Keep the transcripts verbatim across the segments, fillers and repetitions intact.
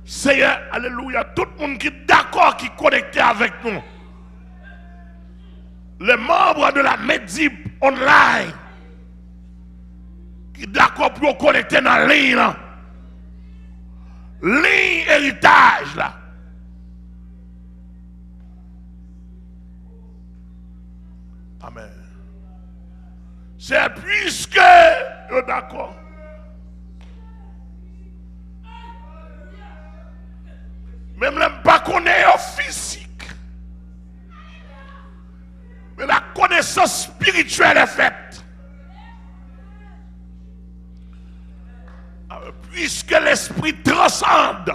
Seyè, alelouya, tout moun ki dakò, ki konekte avèk nou. Les membres de la Medib online ki dakò pou yo konekte nan liy lan. Liy eritaj la. Amèn. Se piske yo dakò. Menm lè m pa konnen yo fizik. Men la connaissance spirituelle est faite. Puisque l'esprit transcende.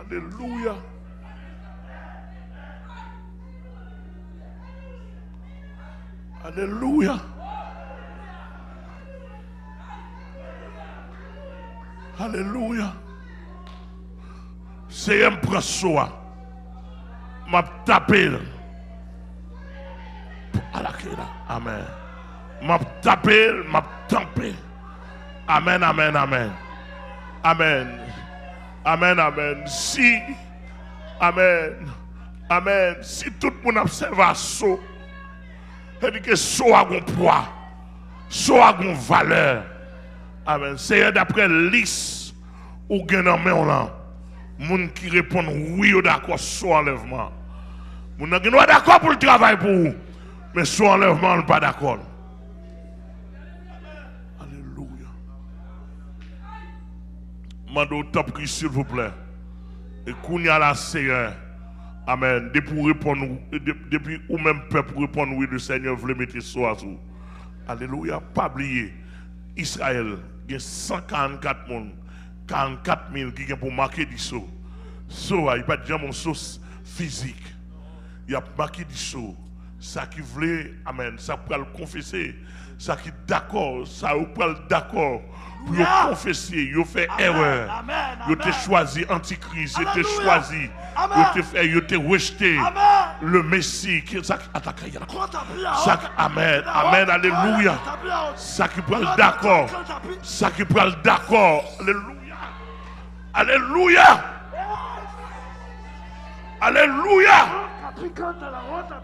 Alelouya. Alelouya. Alelouya. Seyè, m pran so a. M ap tape l. Alakela. Amèn. M ap tape l, m ap tanpe. Amèn, amèn, amèn. Amèn. Amèn, amèn. Si, amèn. Amèn. Si tout moun ap sèvi a so, sa vle di ke so a gon pwa. So a gon valè. Amèn. Seyè, daprè lis ou gen nan men w lan, moun ki reponn wi yo dakò so anlèvman. Moun nan gen dwa dakò pou l travay pou ou, men so anlèvman an, l pa dakò. Alelouya. Mande w, tanpri, silvouplè. E kounye a la, Seyè, amèn, depi w reponn, de- depi ou menm pèp ou reponn wi, le Seyè vle mete so a sou ou. Alelouya. Pa bliye, Izrayèl gen san karannkat moun, karannkat mil ki gen pou make di so. So a, li pa t janm yon so s- fizik. Y ap make di so. Sa ki vle, amèn, sa k pral konfese, sa ki dakò, sa yo pral dakò pou yo konfese, yo fè erè. Yo te chwazi antikris, yo te chwazi, yo te fè, yo te rejte le Mesi. Ki, sa ki ataka, sa k, amèn, amèn, alelouya. Sa ki pral dakò, sa ki pral dakò, alelouya. Alelouya. Alelouya. Alelouya.